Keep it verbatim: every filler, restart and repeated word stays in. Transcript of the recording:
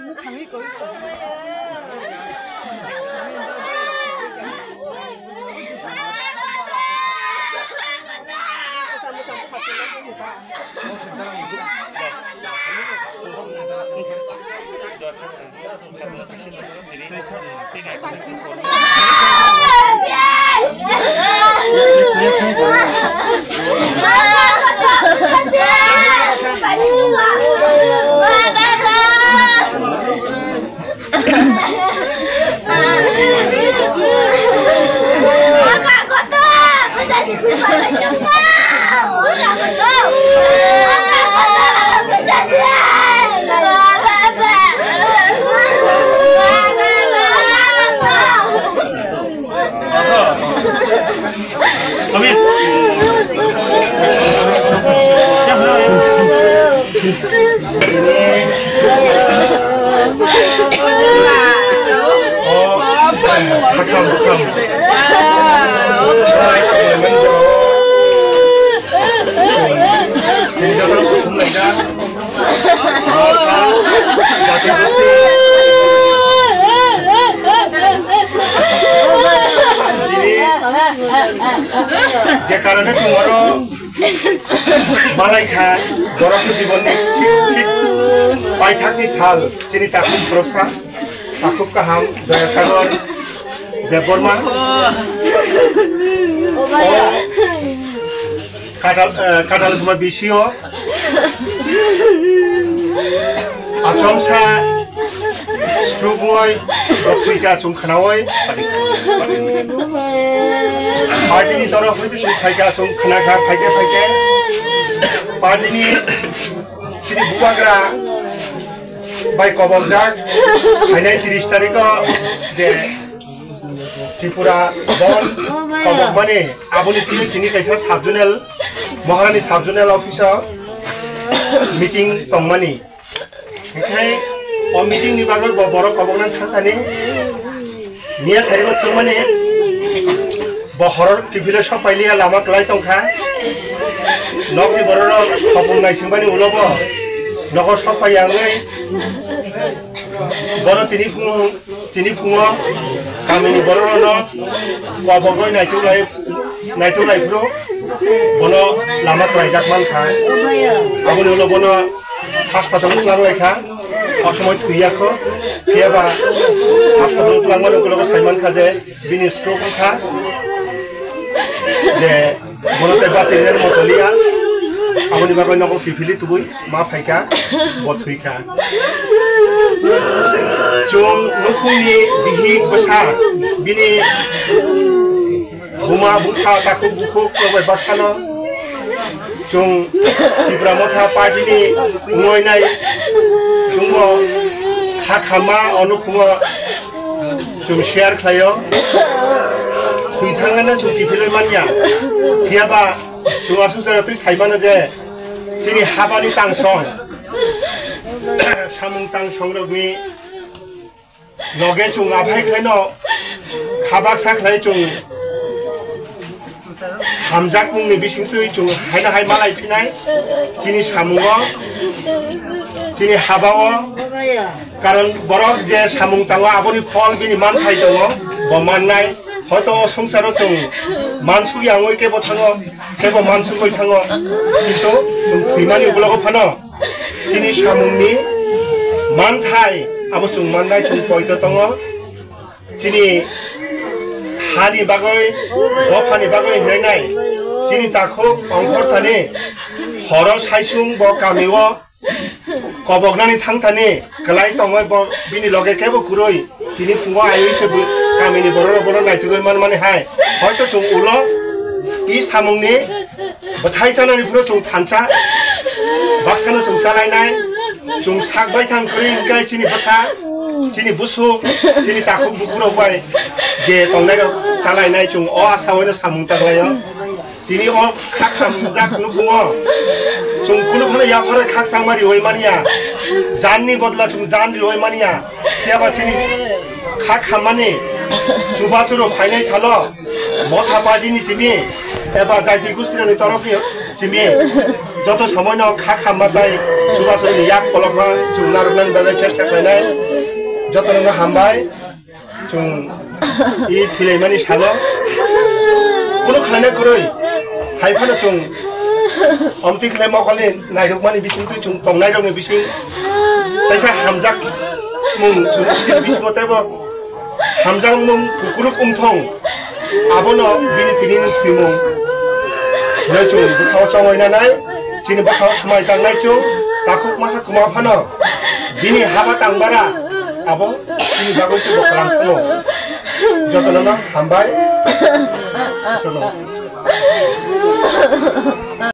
Je karone chwng oro malai kha, borok ni jibon ni thik, thik paithak ni sal, chini takhuk khoroksa, takhuk kaham, Doyasagor Debbarma. O Katal, eh, Katal Suma B C O. Achomsa stroke wngwi rok thwikha chwng khnaui. Party ni torof hwtwi chwng phaikha chwng khnakha phaikhe phaikhe. Party ni chini bubagra bai kobokjak phainai tris tarikh o je Tripura Bandh kobokmani aboni tini tini kaisa sub-zonal, Maharani sub-zonal office o meeting tongmani. Hinkhe o meeting ni bagwi bo borok kobokna thangthani miya sarigo thangmani. Bo horor kiphilwi sok pailiya lama kwlai tongkha. Nokni bororok khopung naisingmani ulo bo nogo sok paiya wngwi bono tini phungo Tini phungo kamini bororokno kobogwi naituk lai, naituk lai phuru bono lama twlaijak mankha. Aboni ulo bono hospital twlang laikha, o somoi thwiyakho. Phiyaba hospital twlangmani ukologo saimankha je bini stroke wngkha, je bono tei bachirina motoliya. Aboni bagwi nogo kiphilwi tubui ma phaikha, bo thwikha. Chwng nukhungni bihik bwsa bini buma bupha takhuk bukhuk bai baksano chwng Tipra Motha Party ni wngwi nai chwngbo kha khamma o nukhungo chwng share khlaio. Thwi thangna chwng kiphilwi manya. Phiyaba chwng aswk jora twi saimano je chini habani tangsong, samung tangsong rokni loge chwng aphai khlaino kha baksa khlai chwng hamjakmungni bisingtwi chwng haino hai malai phinai chini samungo, chini habao. Karon borok je samung tango, aboni phol bini manthai tongo, bo mannai. Hoito o swngcharo chwng mansuk yangwi kebo thango, kebo mansugwi thango, kintu chwng thwimani ukologo phano chini samungni manthai abo chwng mannai, chwng poito tongo. Chini hani bagwi, dophani bagwi hinwi nai, chini takhuk ongkhorthani horo saisung bo kamio koboknani thangthani kwlai tongwi bo bini loge kebo kwrwi tini phungo aiwi se bo kamini bororok bono naitugwi manmani hai. Hoito chwng ulo i samungni bwthai chanani phuru chwng thansa baksano chwng chalainai, chwng sak baithang kwrwi hwnkhe chini bwsa, chini busuk, chini takhuk bukurok bai je tongnairok chalainai chwng o asaoino samung tanglaio. Tini o kha khamjak nukhungo chwng kunu phano yapharwi khakchangma riwi manya, janni bodla chwng jan riwi manya. Phiyaba chini kha khammani chubachu rok phainai salo Motha Party ni simi eba jaiti gustirokni torokni simi Joto somoino kha khamma tai chubasongni yak kolokma chwng narwknani bagwi chesta khlainai. Jotono hambai. Chwng i thwilaimani salo kunu khlaina kwrwi hai phano chwng omtwi khlai mokholni nairwkmani bisingtwi chwng tongnairokni bising kaisa hamjak mung chwng bisingo teibo hamjakmung kukuruk wngthong, abono bini tinini thwimung hwnwi chwng bwkhao chongwi nanai. Chini bwkhao swmai tangnai chwng takhuk masa kwma phano bini haba tangbara abo chini bagwi se bwkha lang phano. Jotono no hambai. Jotono.